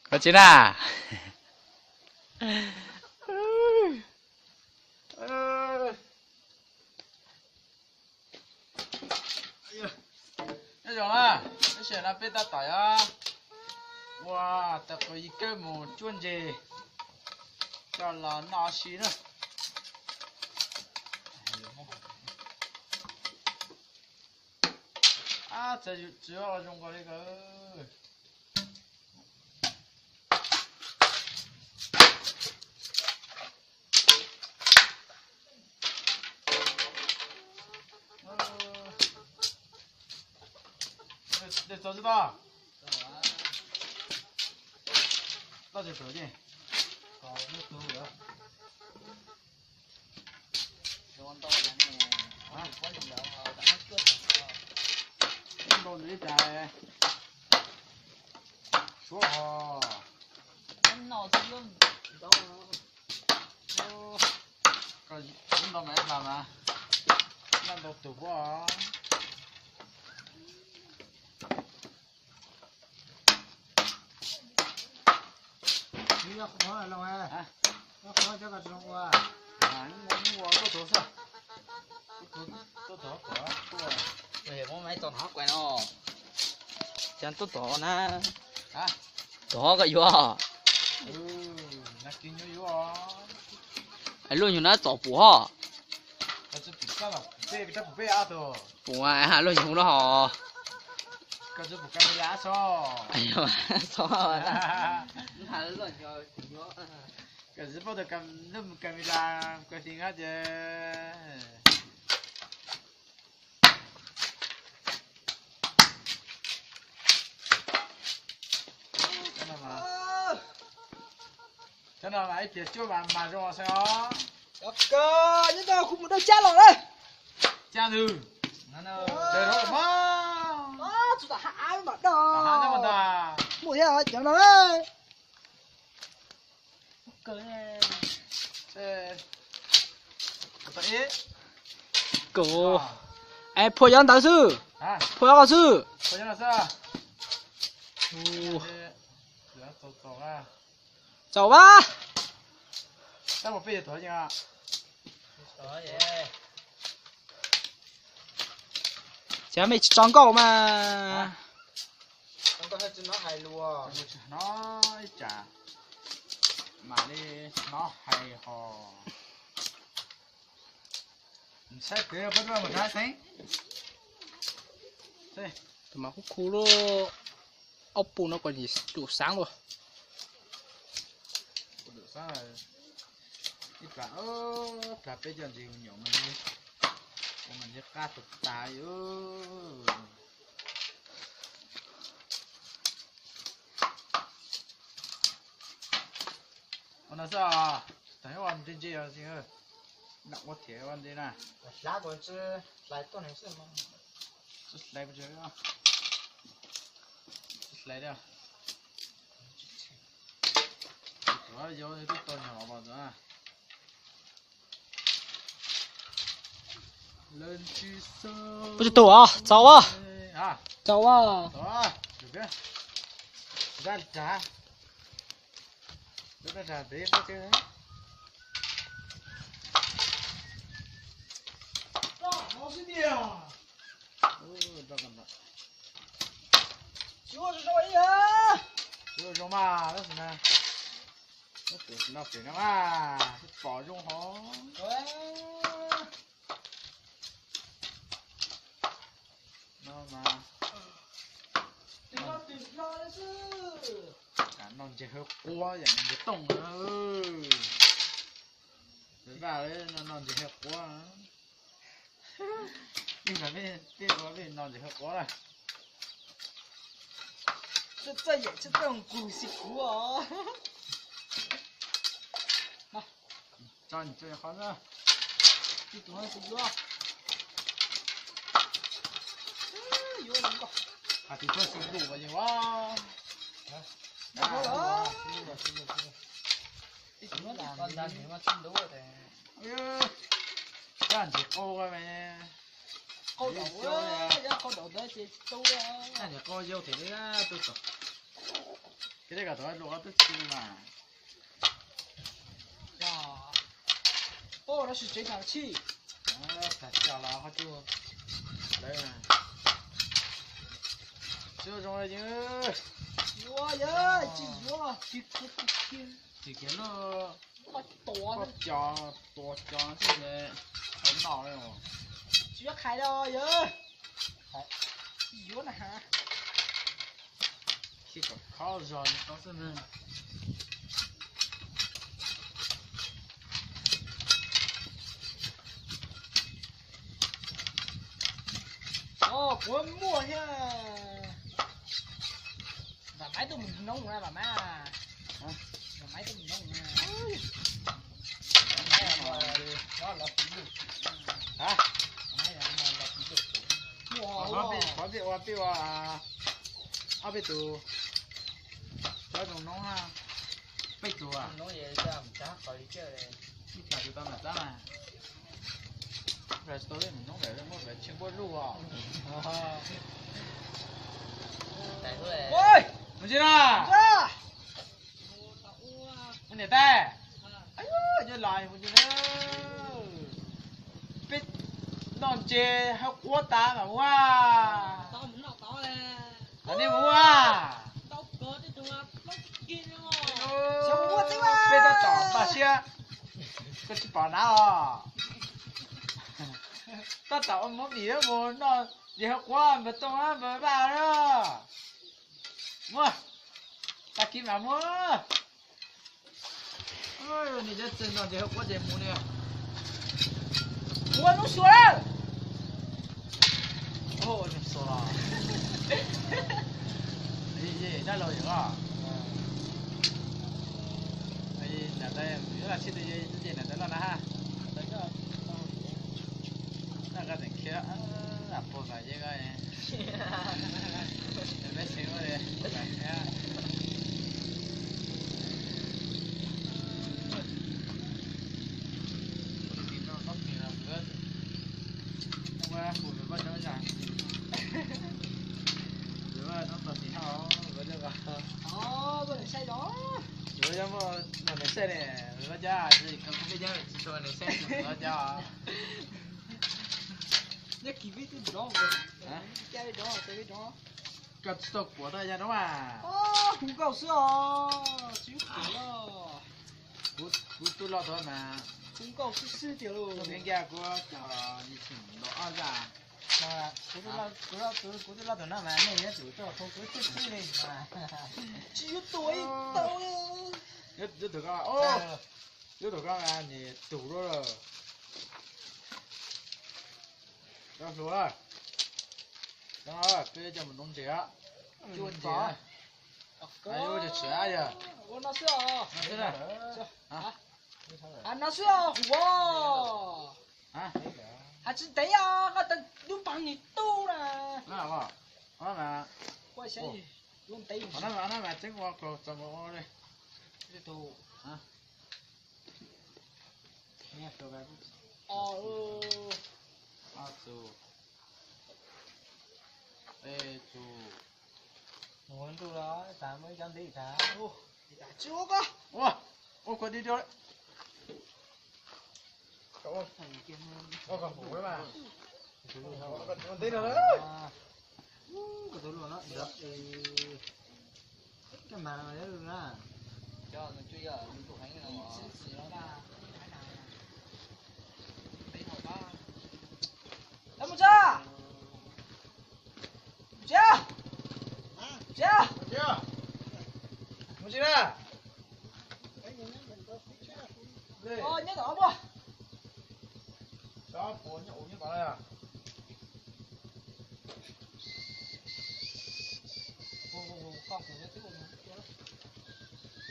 Koj tsis na. Nyob zoo na, tab sis no peb tab tom yuav ua tawg qws yig kawb mus cuab ntses coj los noj si na. Txawm tsis ua zoo nkaus li ko. Dej txo tsis tau. Toj tsis pom li. Ntau ntawd cas suab ho. Koj ntau mas ib plag mas noj ntau tus puab. Muab maiv txog no kuv no, cas tuaj tom na, tom ho koj yuav. Luaj nyuag na txom pum ho. Pum luaj nyuag na ho. Koj tsis paub tus kam mus kam mus la ces cov no mas ib pliag cuab mas mas zoo xwb os. Nyob rau kuv mus dawj cab los lawm. Cab ntws. Txug tom hav av mam dawj. Muaj thiab cov no. Kaum. Es phua cov ntawd xwb. Phua cov ko xwb. Txaus mas. Ces mej tsis tso nkauj mas. Hnov ib tsam mam li hnov hais hos. Saib pem pab mus saib xeeb. Tus mas kuj khu lub ob pus no kom lum xaav lawm. Ib plag, plag peb cov ntses nyuam mas, mas ntshe qab tug tas li. Ua no xwb, tseem ua ntse ntse os. Lam ua thiab ua ntse na. Hlais tuaj nws xwb, tsis hlais, tsis hlais li. Tuaj tau nyuag los txog. Puas tsis tus os, txaus as. Txaus as. Zoo mas, no pem no mas, pom zoo hov. No mas, noj ntses hawv quav yam ntses tooj. Vaj, noj ntses hawv quav. Ib ntsis peb ua peb noj ntses hawv quav lawm. Txawj yam txawj nqus xwb kuv os. Tso qhov na. Ib tug no xwb yuav. Yuav, hais tias txhob xi lus mas yeej ua. Ib tug no nta nws mas tsis ntub. Caj ntses qau me. Qau daus, qau daus ntawd ces tau. Caj ntses qau yau thiab li, tau tau. Ces nej kom tau luaj ob tug tsi mas. Ua no tsis tsev tam tsi. Tag cos los qhov tsuj lawm. Tsis zoo li. Yuav yog tsis yuav tsis kuv tsis kiag. Tsis kiag lub. Koj tua koj cos tua cos xwb ces tau noj li. Tsis yuav qhais los yog tsis yuav na has. Tsis kom khob zog li tau xwb na. Kuv muaj thiab. Vam Maiv tuaj mus noob na, Vam Maiv. Vam Maiv tuaj mus noob na. Qhov peb ua peb ua ob peb tus, cov zoo noob na, peb tus. Ib tag tus tau mam tab mas. Tsis tau mus noob lawm, muab lawv tsheej nkuaj luj os. Mus tsis na. Mus niam tais. Nyob los mus tsis na. Peb noj ntses hauv quav tas mam mus a. Los nej mus a. Peb tab tom npaj siab, koj tsis pom na os. Tab tom ua movie mus noj ntses hauv quav npawg Tooj npawg Vaj na. Muaj, tag kis mam muaj. Nws cov txawg no ces hauv quav ces mus li. Ua lub suav lawm. Ua lub suav los. Dab laug yom. Niam tais yuav los sib tw, niam tais loj na ha. Noj qab tseem khiav, puag mas yeej, peb xeev li. Yuav muaj neeg saib ne, Vaj Cab, tsis tau neeg saib, Vaj Cab. Koj tsis tau kuam tau ya rau mas. Hu nkauj xwb os, tsis hu kuam los. Kuv tub loj tod mas. Hu nkauj xwb xwb tiag lauj. Kuv cog yim txhim nkaus ob zaj. Kuv tub loj tus no mas nej yuav tsum tuaj hu kuv xwb xwb li mas. Tsis yuav tua ib tau. Yuav tus koj, yuav tus koj nim tus lawm. Cov hluas, peb coj mus noob ntses, cuab ntses. Ua no xwb os. No xwb os, huv. Has tsis ntev os, koj lub paag nim tub na. Qhov no mas tseeb ua txog mus ua li. Ua, ua kua di di. Ua kua di no. Koj mas na. Mus tsa, mus tsa, mus tsa. Mus tsis na. Nyob tom puab.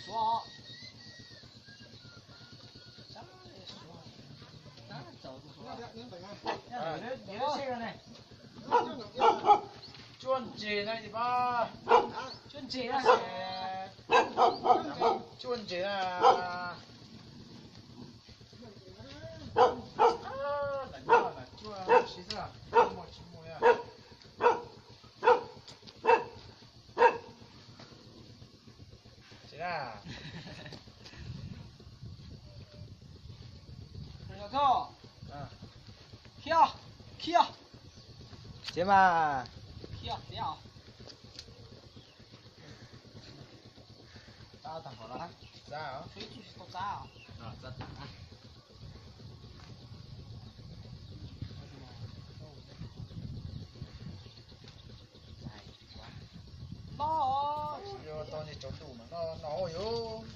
Suav. Cuab ntses na, cuab ntses na, cuab ntses na. Lam cuab, lam cuab siv xwb, muaj tsis muaj li. Khiav, khiav. Txiav mas. Khiav, txiav os. Txab tag npaum no. Txab os. Txab tag. No. Tau nej tsaus ntuj mas no no yus.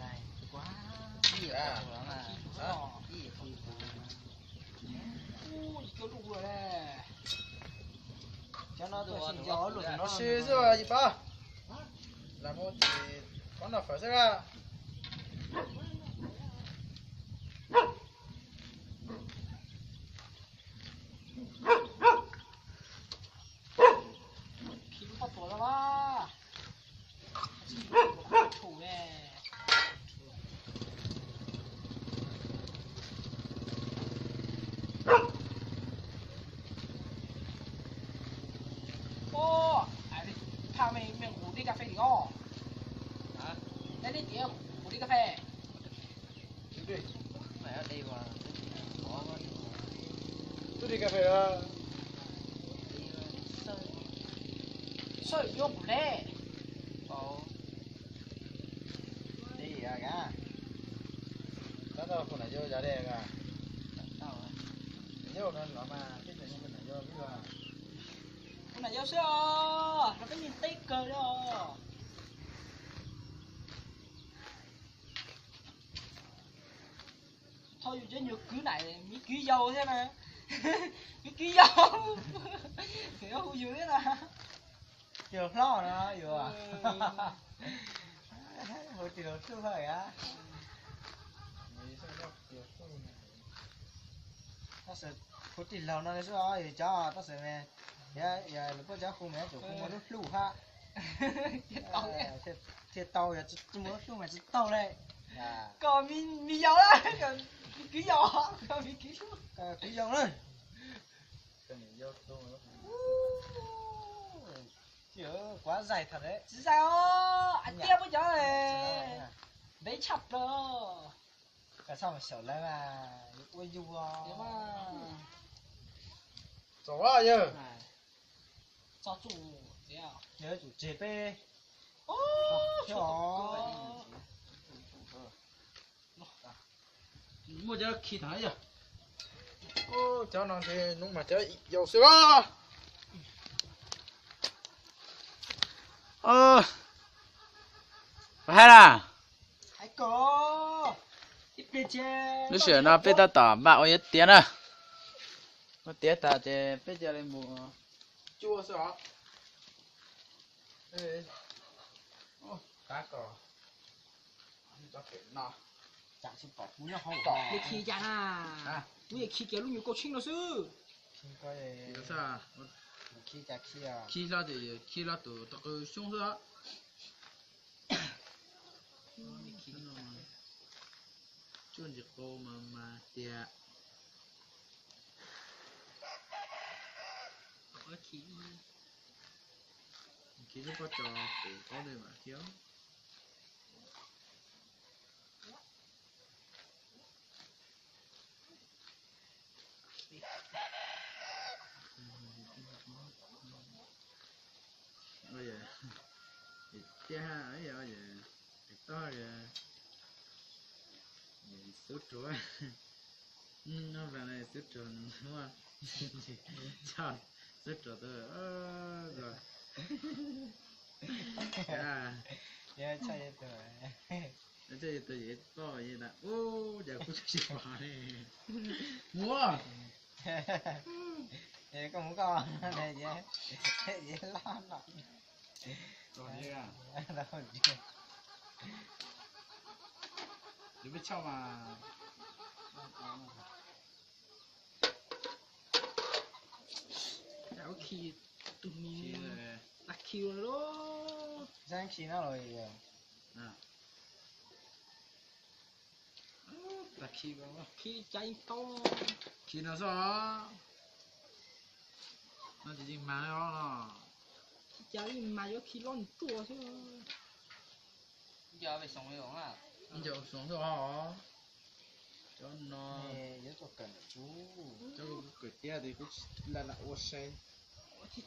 Cov no tab sis xwb yus pab. Lam mus ces pab noj fawm xwb a. Khi lub pob tuas no mas. Tshum ne. Phaj mej, mej kuv dib kas fes li os. Dab dib tiav kuv dib kas fes. Twb dib kas fes. Sawb yuav kuv ne. Tab tau kuv nam yau yog de. Yau no los mas tib tug nam yau, kuv nam yau xwb os, los peb yeej teb kawg li os. Thaum yus cov nyuag kwv nam, me kwv yau thiab na, me kwv yau, hu yus thiab na. Tus hlob no yus, hu tus hlob hlob a. Tab sis kuv tij laug no xwb os, yus cov tab sis, lawv puab cov hu mas yuav tsum hu muaj lub hlub hab. Thiaj tau, yog tsis muaj lub hlub mas tsis tau li. Koj me yau, me kwv yau, koj me kwv yau na. Kuv zais tham tsis zais os, tiab puab cov ntev tshaj plaws. Koj txhob mus xyaum lawv mas, ua yus. Txaus yawg. Txog txuj, yawg yuav tsum tseg peb. Muaj cov khi tham yog. Cov no ntshe hnub mas cov yau xwb os. Hais na, lub sij hawm no peb tab tom npaj ua tiav na. Ua tiav tas ces peb cia li mus cua xwb os. Tab tom, no, li khi cas na, kuv yeej khi kiag lub nyuag kauj tsheeb no xwb. Khi hlo ces khi hlo tus tau qw xyoob xwb os. Cuaj ntsis qau mas mas tiag. Khi lub pob tso pem qaub ntuj mas khi. Tiag, toj, xub rua, no vas xub rua, xub rua tau, toj, toj, toj, ub, cas kuv tsis pom li. Mus. Koj mus koj, loj no. Yus peb choj mas. Cas ua khi tus mis, tag khi lawm. Saib khi no los, tag khi, khi cas yeej tau. Khi no xwb os. No ces yeej mag os. Khi cas yeej mag, yuav khi loj nruj xwb. Ib co xoom xwb os. Cov no, cov kawm tiab tes kuv tsis lam lam ua saib. Ua cas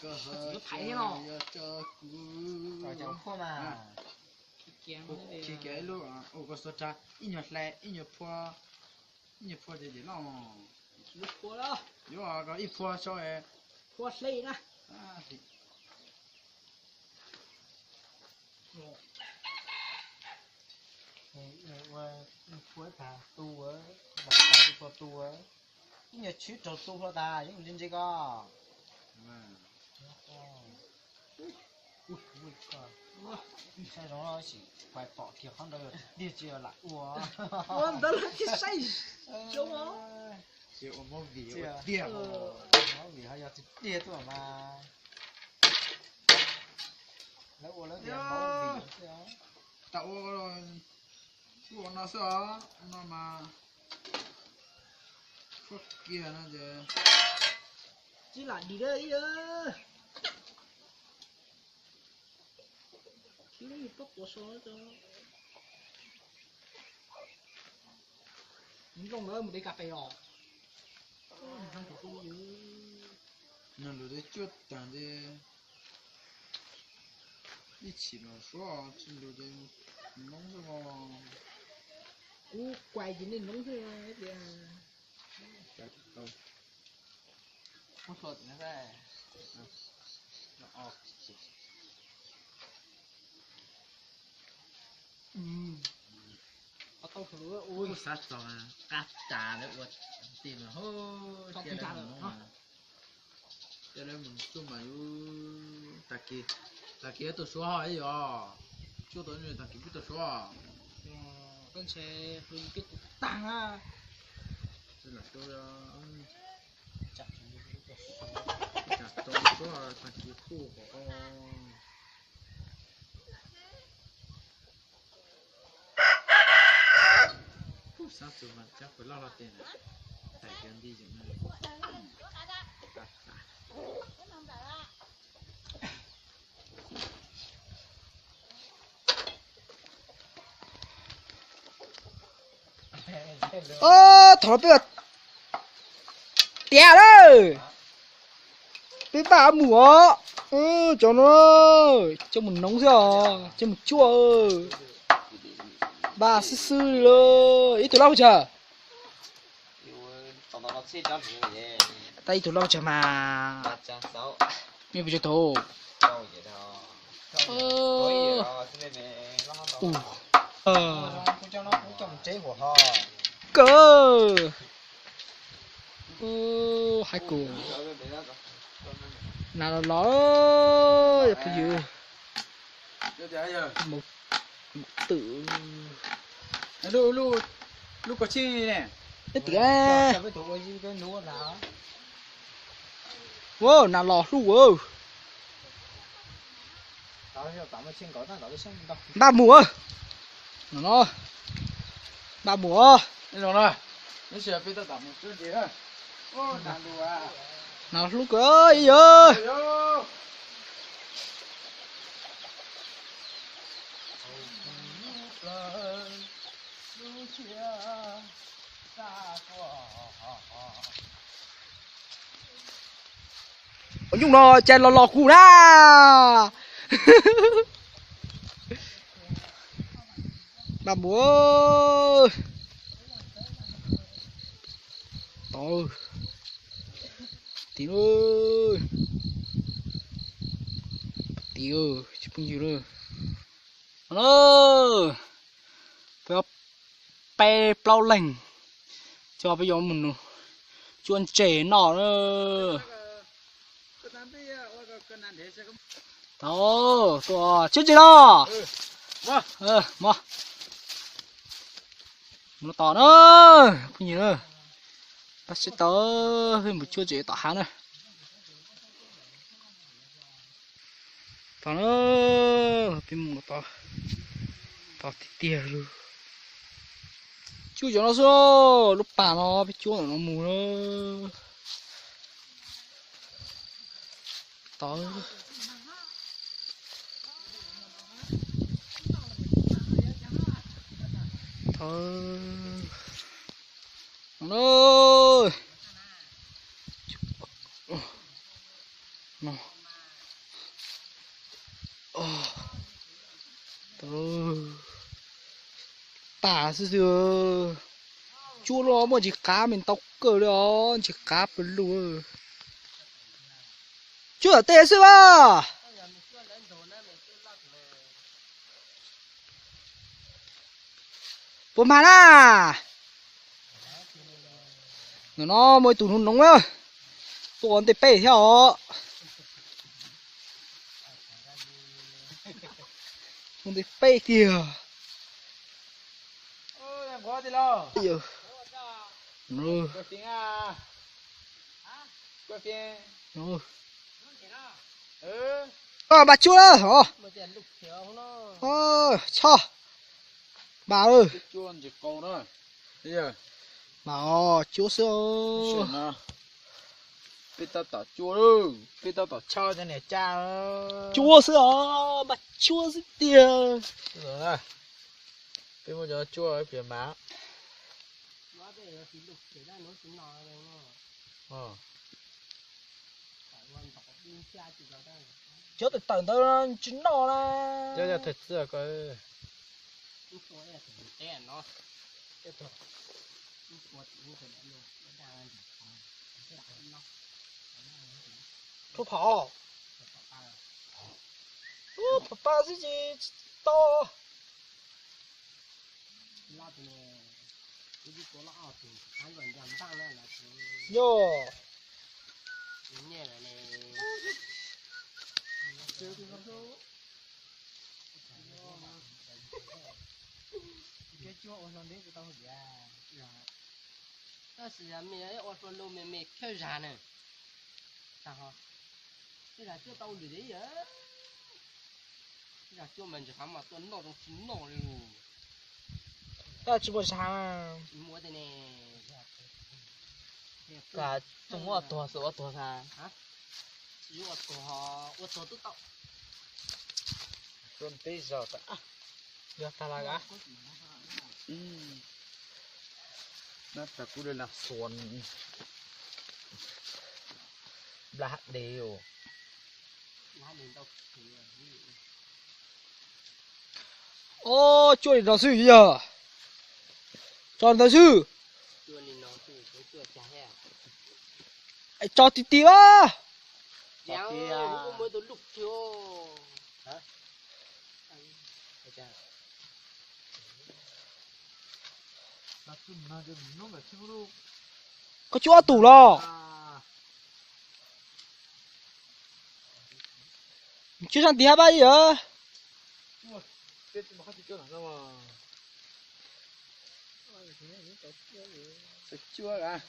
koj ho yog cov kuv. Khi kiag ib lub ua koj xuas rau ib nyuag hlais ib nyuag phua, ib nyuag phua ces ces loj. Yuav ib phua so, phua hlais na. Ua phua tas tu, phua tu, ib nyuag tshwb raug tu hlo tas yeej ntse ntse ko. Saib zoo sim pais pom kiag qhov ntawd tiag tsis lam ua. Ua ntawd los tsis saib zoo os. Ua movie tiag, movie ho yog tiag tiag tuaj mas. Lawv ua lawv tias movie. Tas ua, ua no xwb os, no mas tsuag kiag no ces tsis lam dim ib. Nplooj nkawd mus de kas fes os. Nws lus ces cuaj tag ces ib chim los suab tsis lus ces noob xwb os. Kuv kuais ces nej noob xwb tias. Ua xav txog qab tas lawv ua ti mas, cia lawv mus tsuj mas yus tag kis, tag kis tuaj suab ho ib yom, tsuj tau tag kis peb tuaj suab. Koj ntshe pw peb tus tag na. Tsis lam tau, tsis lam tau suab tag kis kuj qhov ko. Sab txus mas cab pawg loj loj tes na, tais cov nti yom. Thaum no peb tiav lawm, peb npaj mus os. Cov no coj mus noob xwb os, coj mus cuaj. Npaj xwb xwb li lauj. Ib tug loj pes tsawg? Tab ib tug loj pes tsawg mas. Mej pes tsawg tug? Kawg. Haib kuv. Nas los los, yog phooj ywg. Mus twm. Lub koj tsij ne. Ib tiag. Ua nas los hlub. Npaj mus. No no. Npaj mus. Nas hlub kawg ib yawg. Nyuj no cas los los kuv na. Npaj mus. Tod, tim, tim tsis phooj ywg lawm. Peb plaub leeg, coj peb yuav mus nug cuab ntses noj na. Tau, tuaj cuab ntses los. Mus no tos na, phooj ywg na. Pab sib tau, peb mus cuab ntses tom hav na. Tos na, peb mus no tos, tos tiag tiag lawm. Cuab cov no xwb, lub pas no peb cuab ntawm no mus na. Tod. Tod. No. No. Tas xwb xwb. Cuab los muaj ntsis qav, me ntau kawg li os, ntsis qav pes lug. Cuab tom tej xwb as. Puas mag na? Ntawm no muaj ib tug noov noov na, tuaj ua ntej peb thiab os. Ua ntej peb tiag. Mas cuab os. Txhob mas. Mas os, cuab xwb os. Peb tab tom cuab, peb tab tom tshawb cov niam caj. Cuab xwb os, mas cuab xwb tiag. Peb muab cov cuab pias mas. Cov tawm tawm ntawd tsis noj na. Cov yog thawj txij ko. Rhuav phom. Phom pas xwb ces tsis tau. Yog. Tab sis me ua hluas lus me me khawb zag na. Tag ho, khawb zag cuab tau lwm li yam. Khawb zag cuab mas ntsis qab mas tuaj noj zoo tsis noj li. Tab tsis muaj zag. Tsis muaj tej ne. Ka tug muab ua tuag xwb ua tuag tag. Yuav ua tuag, ua tuag twb tau. Tuaj peb zaug tas, yog tag lawm. Nab tas kuv li lag xuas nplas hab dev os. Os, cuaj li no xwb yog. Tso ntawd xwb. Tso ti ti a. Koj cuab ob tug los? Cuab sab ntiv hab pab yog. Cuab.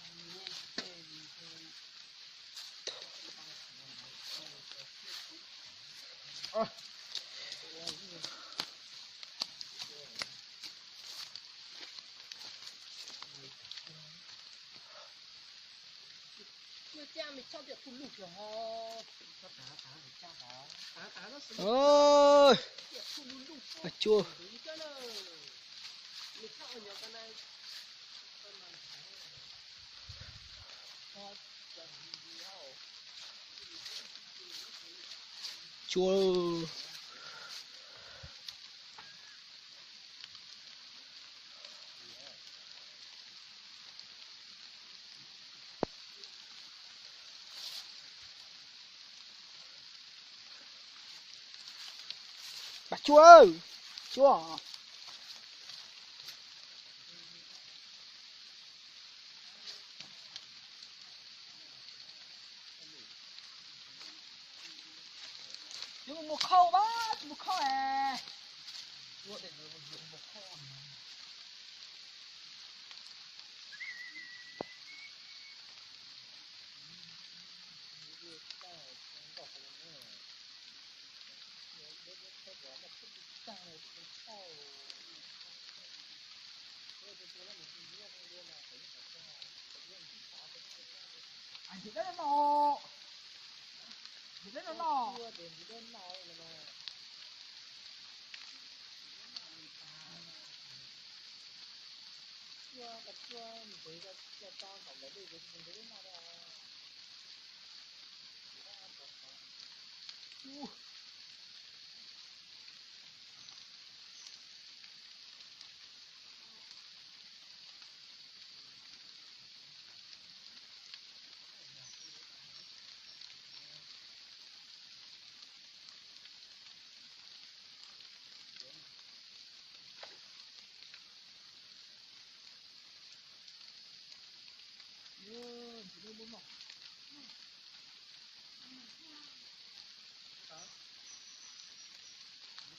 Cuab. Mas cuab, cuab. Yuav mus khau mas, tsis mus khau es. Ntim dawb no, ntim dawb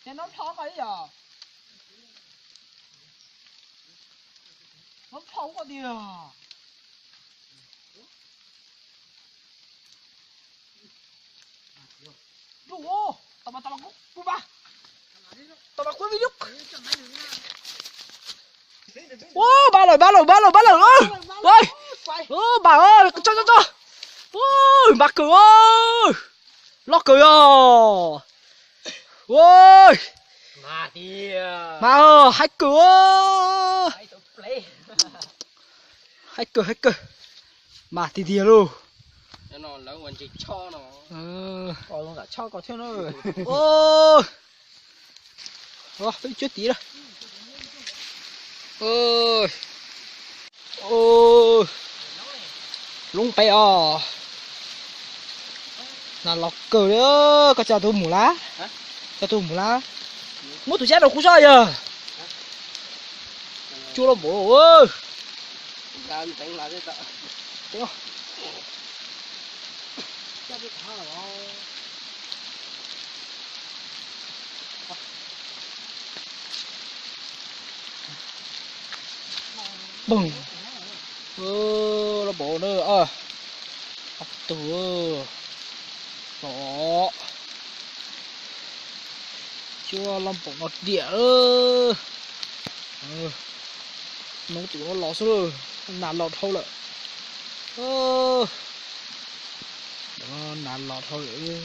Ces no plho ko ib yom. No plho ko tiag. Ua, ba lawm, ba lawm, ba lawm. Ua, ba, tso, tso, tso. Ua, npam kawg, loj kawg yog. Ua, mas haib kawg, haib kawg, haib kawg. Mas tiag tiag lauj. Peb cuab tid lawm. Loob peb os. Nas los kawg li, koj coj tus mus lawm? Coj tus mus lawm? Muab tus xyab rau kuv saib yog. Cua los npaum. Pog, los npaum na. Ob tug los. Cua los npaum no diam. Hnub twb los xwb, nas los dhau lawm. Nas los dhau lawm,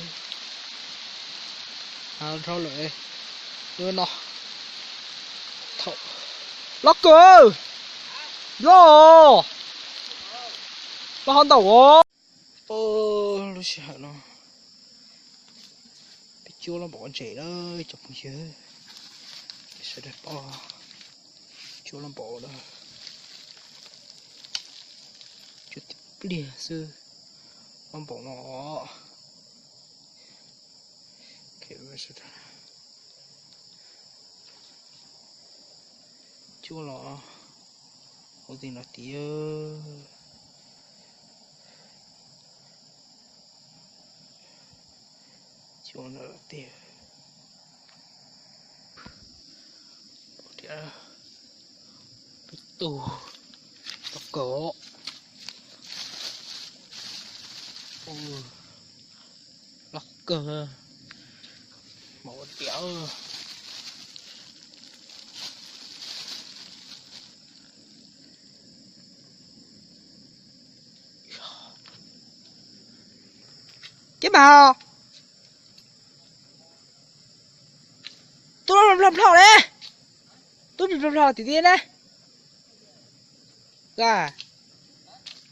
nas los dhau lawm. No, los kawg, loj, loj ho ntau. Lub sij hawm no peb cuab los npaum ntses na cov phooj ywg, sawv daws pom, cuab los npaum na, cuab tib pliag xwb, los npaum no. Cuab los hauv tej no tiag. Cuab no tiag. Peb tug, tau kaum. Loj kawg, npaum tiag. Ceb mas, tub loj plho plho ne, tub plho plho tim ti ne.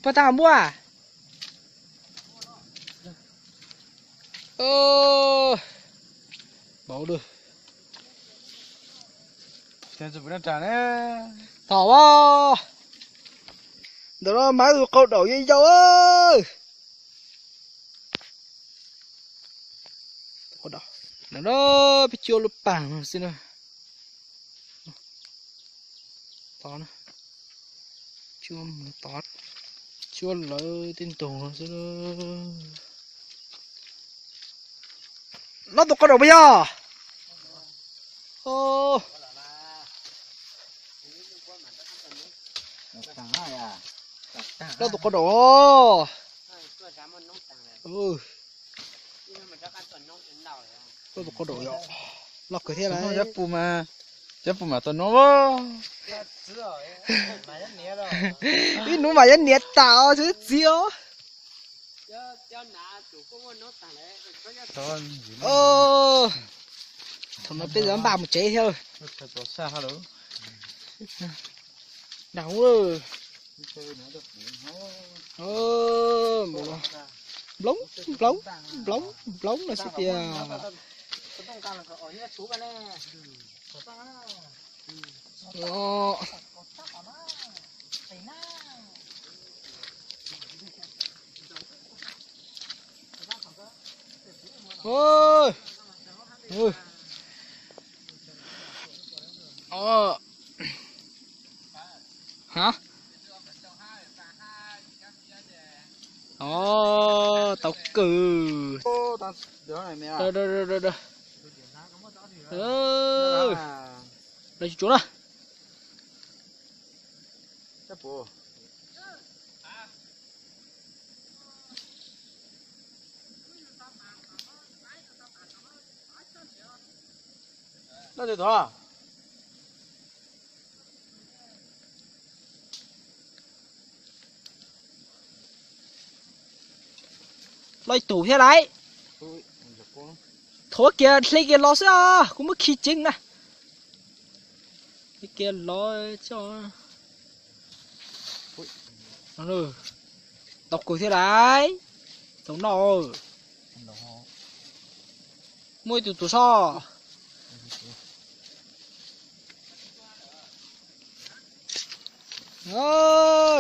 Pog tag muaj. Npaum, tom, ntawm no mas tus qau daum yau yau. Ntawm no peb cuab lub pag xwb na. Tod, cuab mus tod, cuab lawv tej ntug xwb. No tus qau daum puas yog? No tus qau daum. No tus qau daum yog, loj kawg thiab lauj. Cov pum mas tau no, ib hnub mas yuav nias tas os txiv os. Thaum no peb yuav npaj mus tsev thiab. Nag hub, nploov nploov nploov nploov no xwb tiag. Hab, o, tau kawg. Los tsuav na. Los ib tug thiab lauj. Thov kiag hle kiag los xwb os, kuv muab khi ceev na. Hle kiag los xwb os. Tau kawg thiab lauj. Txaus noj. Muaj ib tug tuag soj.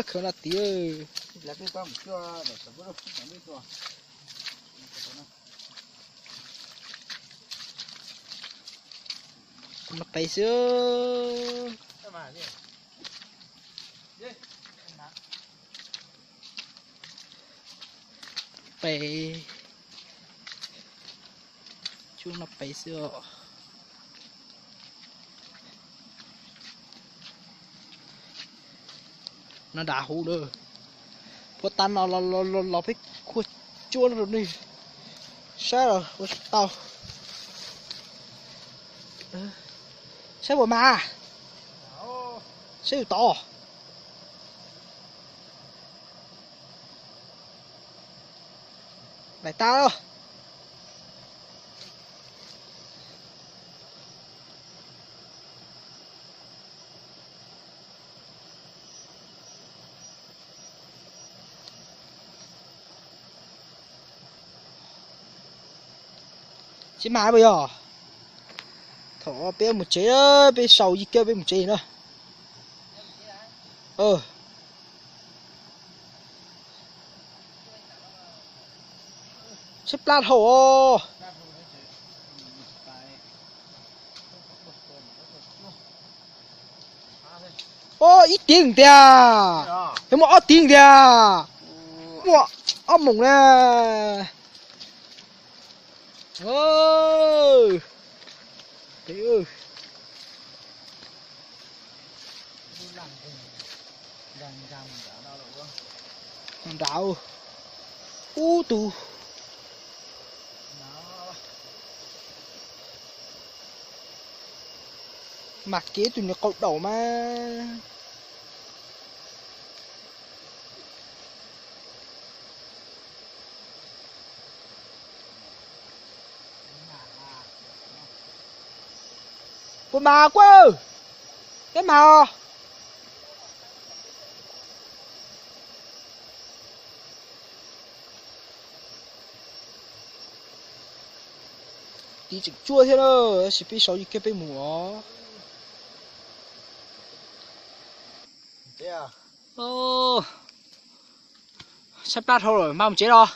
Khaws no tiag. Kuv no pem xwb. Pem, tsuav no pem xwb os. No nram hauv lawm. Puag ta no los los los peb khuaj tsuab rau nej saib los ua tau. Saib puas mas, saib yus tod. Daim tag. Tsis mas puas yog? Thaum peb mus tsev, peb sau yij kiab peb mus tsev na. Saib plab dhau os. Ob, ib tiag tiag. Muaj ob tiag tiag. Muaj ob moos na. Nrad, ub tug. Mas kev tus niag qau daum mas. Puas mas kuv? Peb mas os. Tiv tseem tsuaj thiab na, tab sis peb sau yij kiab peb mus os. Saib plab dhau lawm, mas mus tsev los.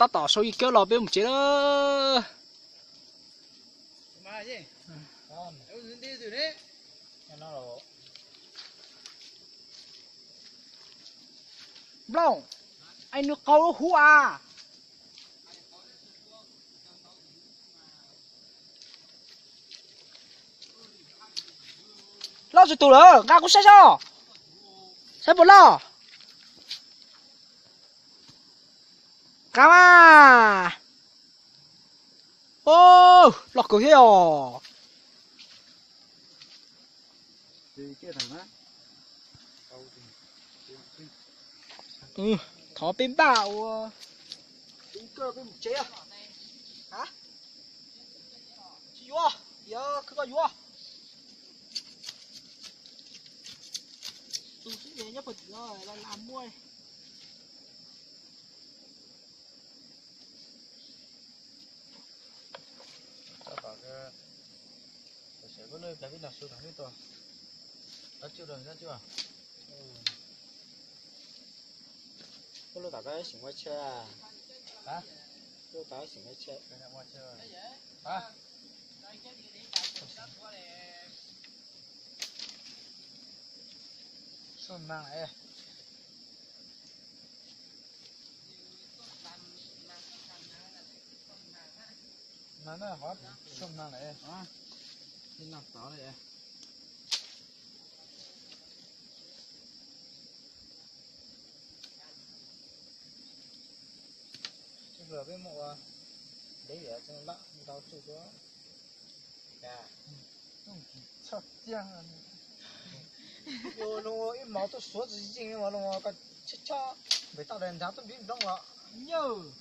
Tab tom sau yij kiab los peb mus tsev lawm. Nplooj, es nws qau lub hub as. Loj tsis tus lawm, nqa kuv saib seb, saib puas loj. Nqa mas. Loj kawg thiab os. Thov peb npaj ua, peb mus tsev. Tsis yuav, yuav koj yuav. Tus xib nyob puag tim no las muaj. Ua lub tom koj xeem ua chaw, lub tom xeem ua chaw. Suab mag lawm. Mag na, suab mag lawm. Li no tod lawm. Peb muaj ua deb lam ntau tsuj. Txhob tiag, ib hmos tuaj suav tsis yeej, koj chob chob npem toj daim nrad tuaj npib nplooj los.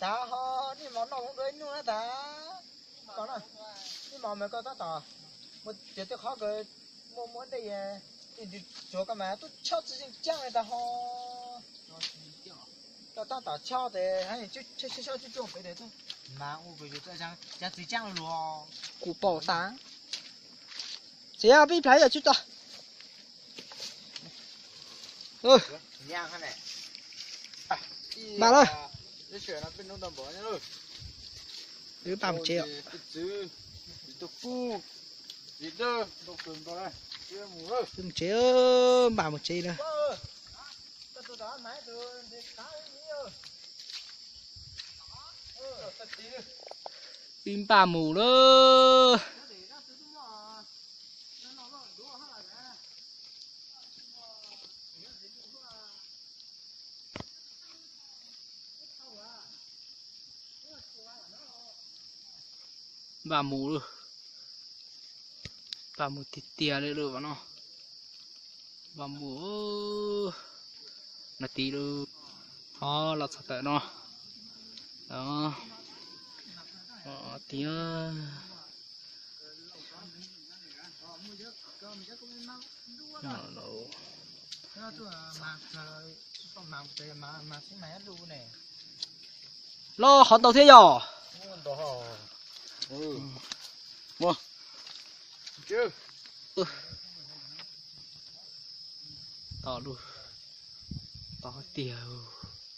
Tav ho ib hmos noj zoo dua ib nub na tas. Ib hmos mas koj tab tom muaj tias tej qhov kawg muaj muaj dej, tej ntws tsuav koj mas tuaj chob tsis yeej caaj li tas ho. Koj tab tom chob tes chob chob cuj cuaj pem tes tuaj mas ua kuv yus txawj cav txiv caab luag. Kuv paum tas. Txiv, peb plhaib yog tsuj tso. Npaj lawm. Wb npaj mus tsev. Wb mus tsev, npaj mus tsev na. Wb npaj mus lawm. Npaj mus lawm. Npaj mus tiag tiag li lawm vam no. Npaj mus na ti lawm. Ho los txog tawm no. Ti los qhov ntau thiab yog. To lus, to tiag.